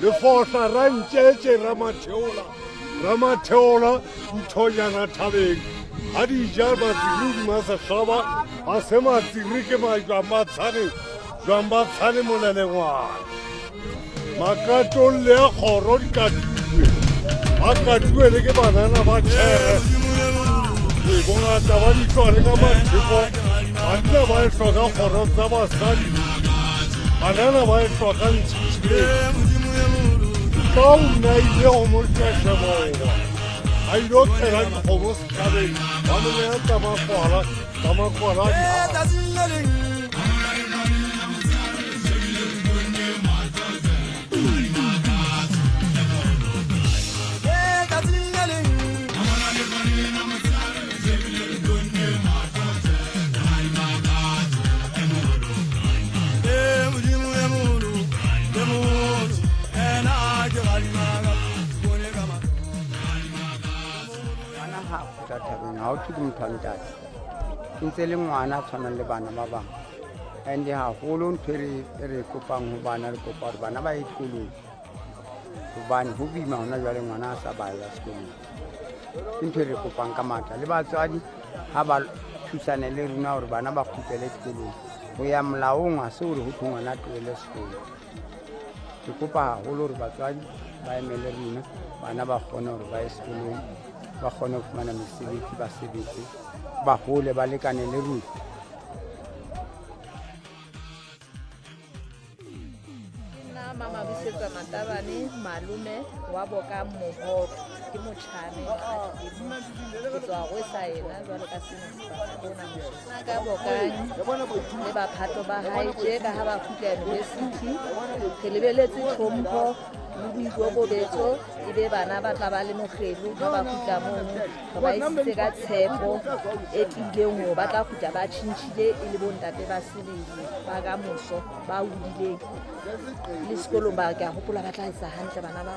Lefohla Rantšetše Ramatheola Ramatheola Nthonyana Thabeng ga di ja matsiri hodima sehlaba ga se matsiri ke majwambatshane jwambatshane molelengwana makatolle a kgoro di katuwe ba katuwe le ke banana ba tšhere ee bongata ba ditlwane ka matheko banna ba e hloka kgoro tsa basadi banana ba e hloka ntšhitšhileng ka o nna ile go mo šešebowa a ile kgela dikgomo setlhabeng ba mo nea tsa makwala tsa makwala Thabeng ga o thwe ke motho wa ntate ke ntse le ngwana a tshwanang le bana ba bangwe and haholo ntho e re e kopang ho bana re kopa gore bana ba ye dikolong gobane go boima gona jale ngwana a sa baya sekolong ke ntho e re kopang ka maatla le batswadi ga ba thusane le rona gore bana ba kgutlele dikolong go ya molaong ga se gore go thwe ngwana a tloele sekolo ke kopa gagolo gore batswadi ba emele rena bana ba kgone gore ba ye sekolong ba kgone go fumana mesebetsi ba sebetse ba gole ba lekane le rona. Nna mama busetsa matabane malome wa boka mohoto ke motšhane ke tswa go sa ena jwalo ka sena sebaka bona ka bokang le baphato ba hae tje ka ha ba kgutla university re lebeletse tlhompho le boikokobetso e be bana ba tla ba le mokgelo ha ba kgutla mono re ba isitse ka tshepo e tiileng gore ba tla kgutla ba tšhintšhile e le bontate ba sebele ba ka moso ba hodileng le sekolong ba ke a gopola ba tla etsa hantle bana ba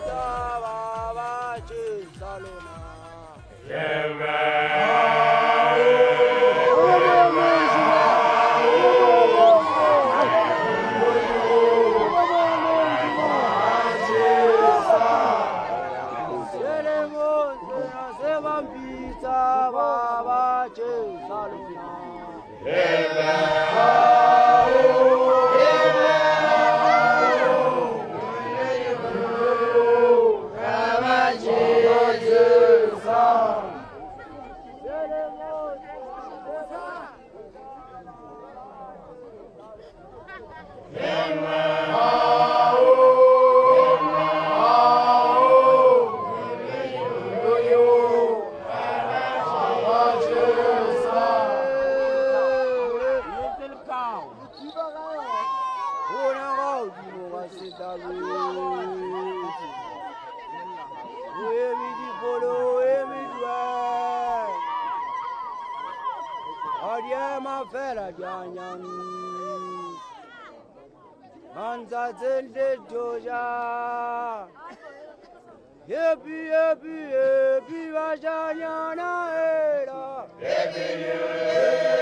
Happy, happy, happy, bashanyana era. Happy New Year.